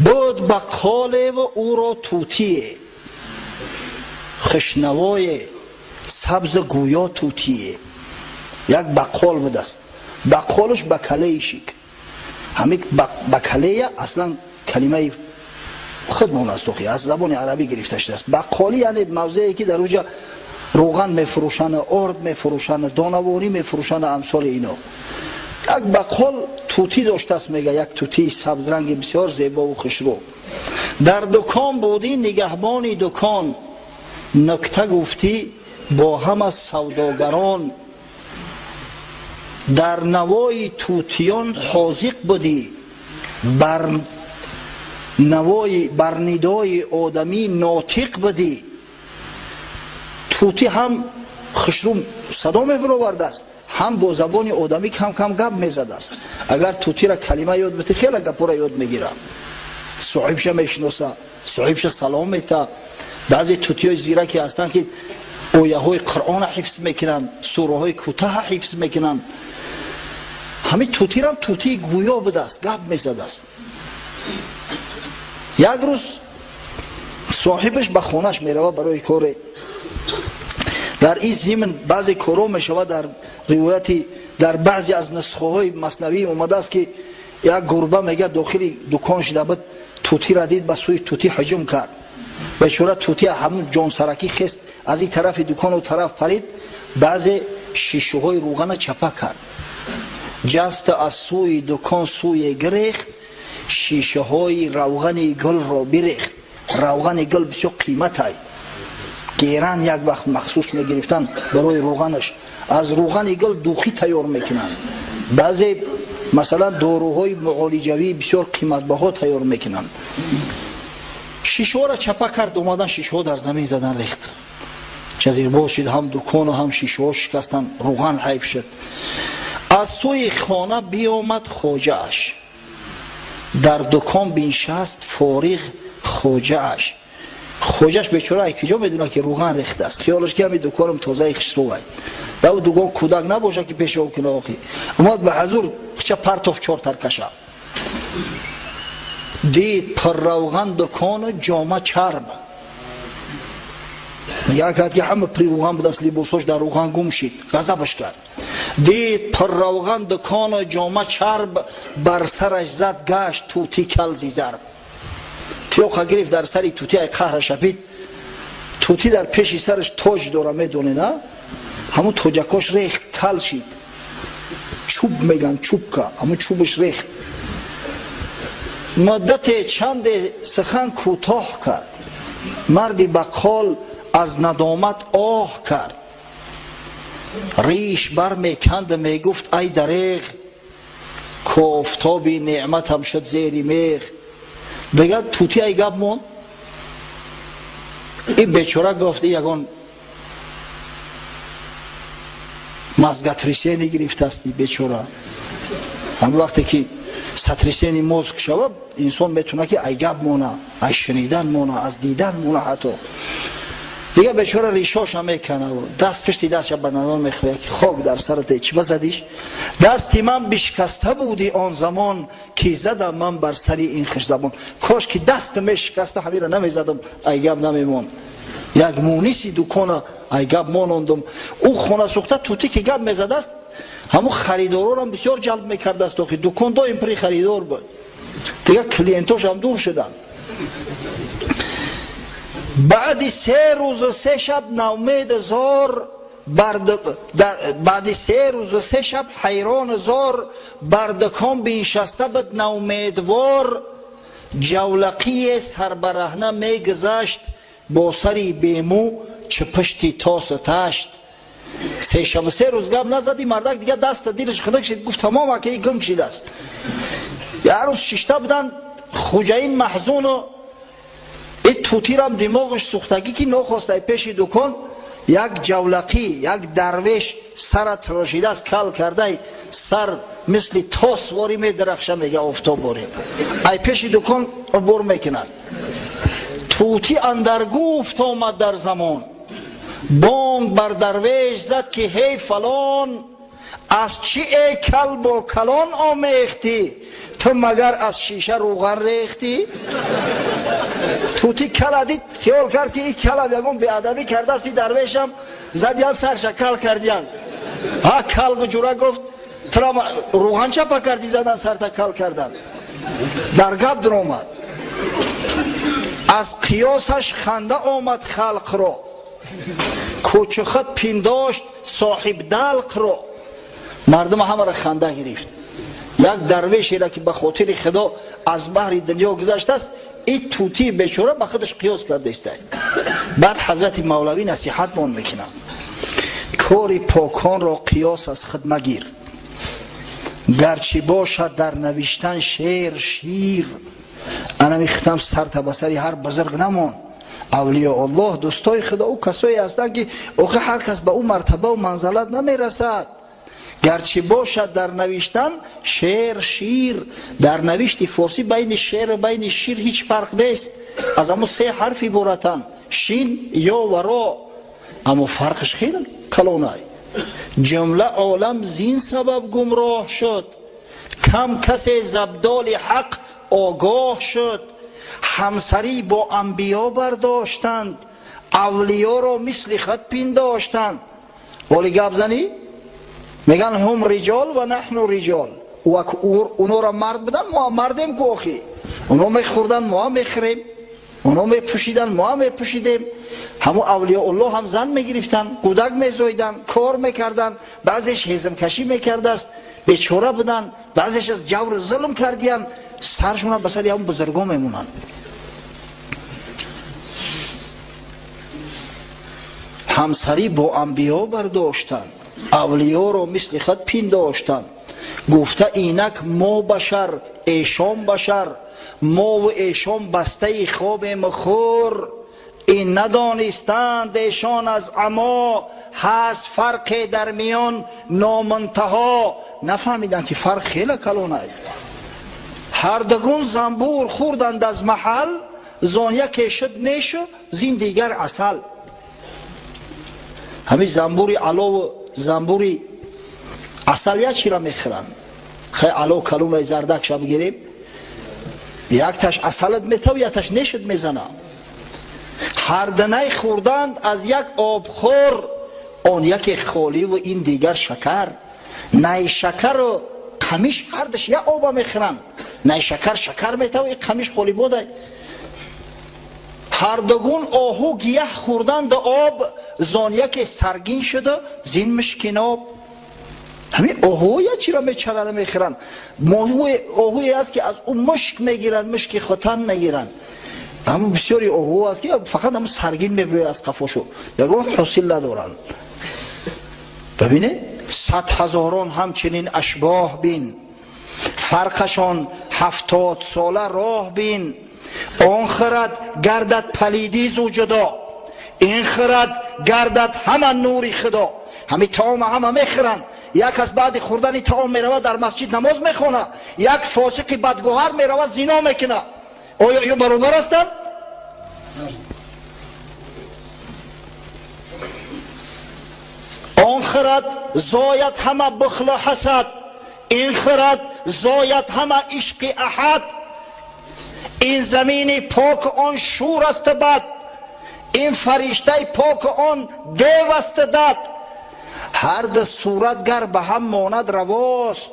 Буд баққолеву ӯро тутие, хушнавое, сабзу гӯё тутие. Як баққол будааст, баққолаш бакалеи шик. Ҳамин бакалея аслан калимаи худмон аст, охи, аз забони арабӣ гирифта шудааст. Баққолӣ яъне мавзее, ки дар уҷа рӯған мефурӯшанд, орд мефурӯшанд, донаворӣ мефурӯшанд, амсоли ино. Як баққол тутӣ доштааст, мега, як тутии сабзранги бисёр зебову хушрӯ. Дар дукон будӣ нигаҳбони дукон, нукта гуфтӣ бо ҳама савдогарон, дар навои тутиён ҳозиқ будӣ, бар навои, бар нидои одамӣ нотиқ будӣ. Тутӣ ҳам хушрӯ садо мебаровардааст, ҳам бо забони одамӣ кам кам гап мезадааст. Агар тутира калима ёд бите, хеле гапора ёд мегира, соҳибша мешиноса, соҳибша салом мета. Баъзе тутиҳои зираке ҳастанд, ки ояҳои Қуръона ҳифз мекунанд, сураҳои кӯтаҳа ҳифз мекунанд. Ҳамин тутирам тутии гӯё будааст, гап мезадааст. Як рӯз соҳибаш ба хонаш меравад барои коре. Дар ин зимн баъзе корҳо мешавад. Дар ривояти, дар баъзе аз нусхаҳои Маснавӣ омадааст, ки як гурба, мега, дохили дукон шида буд, тутира дид, ба сӯи тутӣ ҳуҷум кард. Бечора тути ҳамун ҷонсаракӣ хест, аз ин тарафи дукону тараф парид, баъзе шишаҳои рӯғана чапа кард. Ҷаста аз сӯи дукон сӯе гирехт, шишаҳои равғани гулро бирехт. Равғани гул бисёр қиматай, геран як вақт махсус мегирифтанд барои рӯғанаш. Аз рӯғани гул духи тайёр мекунанд, баъзе, масалан, доруҳои муолиҷавӣ бисёр қиматбаҳо тайёр мекунанд. Шишаҳоро чапа кард, омадан, шишаҳо дар замин задан, рехт. Ҷазирбоз шид, ҳам дукону ҳам шишаҳо шикастанд, рӯған ҳайф шуд. Аз сӯи хона биомад хоҷааш, дар дукон биншаст фориғ хоҷааш. Хоҷаш бечора ай киҷо медонад, ки рӯған рехтааст? Хиёлаш ки ҳами дуконам тозаи хушрӯвай. Ба дукон кӯдак набошад, ки пешоб куна. Охи, омад ба ҳазур, хча партоф чор таркаша. Дид пурравған дукону ҷома чарб. Нигоҳ кард, ки ҳама при рӯған будааст, либосош дар рӯған гум шид, ғазабаш кард. Дид пурравған дукону ҷома чарб, бар сараш зад гашт тути калзи зарб. Тиёқа гирифт, дар сари тути ай қаҳра шапид. Тути дар пеши сараш тоҷ дора, медонед, а ҳамун тоҷакош рехт, кал шид. Чӯб меган, чӯбка, ҳамун чӯбаш рехт. Муддате чанде сухан кӯтоҳ кард, марди баққол аз надомат оҳ кард, риш бармеканд, мегуфт: «Ай дареғ, кофтоби неъматам шуд зери меғ». Дигар тути ай гап монд. И бечора гуфт: ягон мозготрясение гирифтасти бечора. Ҳамин вақте ки сотрясение мозг шава, инсон метавонад, ки ай гап мона, ай шунидан мона, аз дидан мона ҳатто. Дигар бечора ришоша мекана, даст пишти дастша ба надон мехоҳад, ки хок дар сарате, чӣ базадиш? Дасти ман бишкаста буди он замон, ки задам ман бар сари ин хушзабон. Кош ки даст мешикаста, ҳамира намезадам, ай гап намемонд. Як муниси дукона ай гап монондум. Ӯ хонасӯхта тутӣ, ки гап мезадааст, ҳамун харидорорам бисёр ҷалб мекардааст. Охи, дукон доим при харидор буд, дигар клиентошам дур шуданд. Баъди 3 рӯзу 3 шаб навмеду зор, баъди 3 рӯзу 3 шаб ҳайрону зор бар дукон биншаста буд навмедвор. Ҷавлақие сарбараҳна мегузашт бо сари бемӯ, чӣ пушти тосу ташт. 3 шабу 3 рӯз гап назади мардак, дигар даста дилаш хунук шид, гуфт: «Тамом, акаи гунг шидааст». Як рӯз шишта буданд хуҷаин маҳзуну и тутирам димоғаш сӯхтагӣ, ки нохоста пеши дукон як ҷавлақӣ, як дарвеш, сара тирошидааст, кал кардай, сар мисли тос ворӣ медарахша, мега, офтоб борӣ, ай пеши дукон убур мекунад. Тути андар гуфт омад дар замон, бонг бар дарвеш зад, ки: «Ҳей фалон, Аз чӣ эй кал бо калон омехтӣ? Ту магар аз шиша рӯған рехтӣ? Тути кала дид, хиёл кард ки и кала ягон беадабӣ кардааст, и дарвешам задиян, сарша кал кардиян. Ҳа, кал гуҷура гуфт: тура рӯған чапа кардӣ, задан сарта кал кардан. Дар гап дуромад. Аз қиёсаш ханда омад халқро, кӯчухат пиндошт соҳибдалқро. Мардум ҳамаро ханда гирифт. Як дарвешеро ки ба хотири Худо аз баҳри дунё гузаштааст, и тутии бечора ба худаш қиёс кардаистай. Баъд ҳазрати Мавлавӣ насиҳатмон мекунад: кори поконро қиёс аз худ магир, гарчи бошад дар навиштан шеър шир. Анами хитам сарта ба сари ҳар бузург намон. Авлиёуллоҳ, дӯстои Худо, ӯ касое ҳастанд, ки охи ҳар кас ба ӯ мартабаву манзалат намерасад. Гарчи бошад дар навиштан шеър шир. Дар навишти форсӣ байни шеъру байни шир ҳеҷ фарқ нест, аз ҳамун се ҳарф иборатанд: шин, ё ва ро, аммо фарқаш хеле калонай. Ҷумла олам зин сабаб гумроҳ шуд, кам касе забдоли ҳақ огоҳ шуд. Ҳамсарӣ бо анбиё бардоштанд, авлиёро мисли худ пиндоштанд. Воли гап занӣ меган: ҳум риҷол ва наҳну риҷол. Унора мард будан, мо ҳам мардем ку охи. Оно мехӯрдан, мо ҳам мехӯрем, оно мепӯшидан, мо ҳам мепӯшидем. Ҳамун авлиёуллоҳ ҳам зан мегирифтанд, кӯдак мезоиданд, кор мекарданд, баъзеш ҳезмкашӣ мекардааст, бечора буданд, баъзеш аз ҷавру зулм кардиянд, саршона ба сари ҳамун бузургон мемонанд. Ҳамсарӣ бо анбиё бардоштанд, авлиёро мисли худ пиндоштанд. Гуфта инак мо башар, эшон башар, мову эшон бастаи хобем хӯр. Ин надонистанд эшон аз амо, ҳаст фарқе дар миён номунтаҳо. Нафаҳмиданд, ки фарқ хеле калонай. Ҳардугун занбур хӯрданд аз маҳал, зон яке шуд нешу, зин дигар асал. Ҳамин занбури алову занбури асал як чира мехӯранд. Хай, ало калонаи зардакша бигирем, якташ асалат метав, якташ нешуд мезана. Ҳарданай хӯрданд аз як обхӯр, он яке холиву ин дигар шакар. Найшакару қамиш ҳардаш як оба мехӯранд. Найшакар шакар метав, и қамиш холӣ бодай. Ҳардугун оҳу гиёҳ хӯрданду об, зон яке саргин шуду зин мушкиноб. Ҳамин оҳуя чиро мечарана мехӯранд. Оҳуе аст, ки аз ӯ мушк мегиранд, мушки хутан мегиранд. Ҳамн бисёри оҳу аст, ки фақат ҳамн саргин мебирояд аз қафошу, ягон ҳосил надоранд. Бибинед, сад ҳазорон ҳамчунин ашбоҳ бин, фарқашон 70 сола роҳ бин. Он хирад гардад палидӣ зу ҷудо, ин хирад гардад ҳама нури Худо. Ҳами таома ҳама мехӯранд. Як кас баъди хӯрдани таом меравад, дар масҷид намоз мехонад, як фосиқи бадгӯҳар меравад, зино мекунад. Оё ё баробар ҳастанд? Он хирад зояд ҳама бухлу ҳасад, ин хирад зояд ҳама ишқи аҳад. Ин замини пок он шур асту бад, ин фариштаи пок он дев асту дад. Ҳар ду сурат гар ба ҳам монад равост.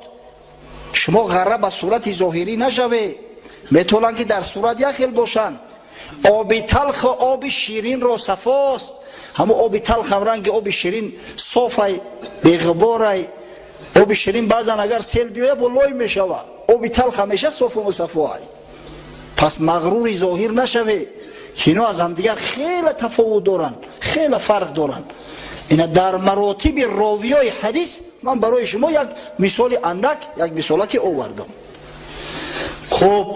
Шумо ғарра ба сурати зоҳирӣ нашавед, метавонанд, ки дар сурат як хел бошанд. Оби талху оби ширинро сафост. Ҳамун оби талх ҳам ранги оби ширин софай, беғуборай. Оби ширин баъзан агар сел биёяд, бо лой мешавад. Оби талх ҳамеша софу мусаффоай. Пас мағрури зоҳир нашавед, ки ино аз ҳамдигар хеле тафовут доранд, хеле фарқ доранд. Ина дар маротиби ровиёи ҳадис ман барои шумо як мисоли андак, як мисолаке овардам. Хуб.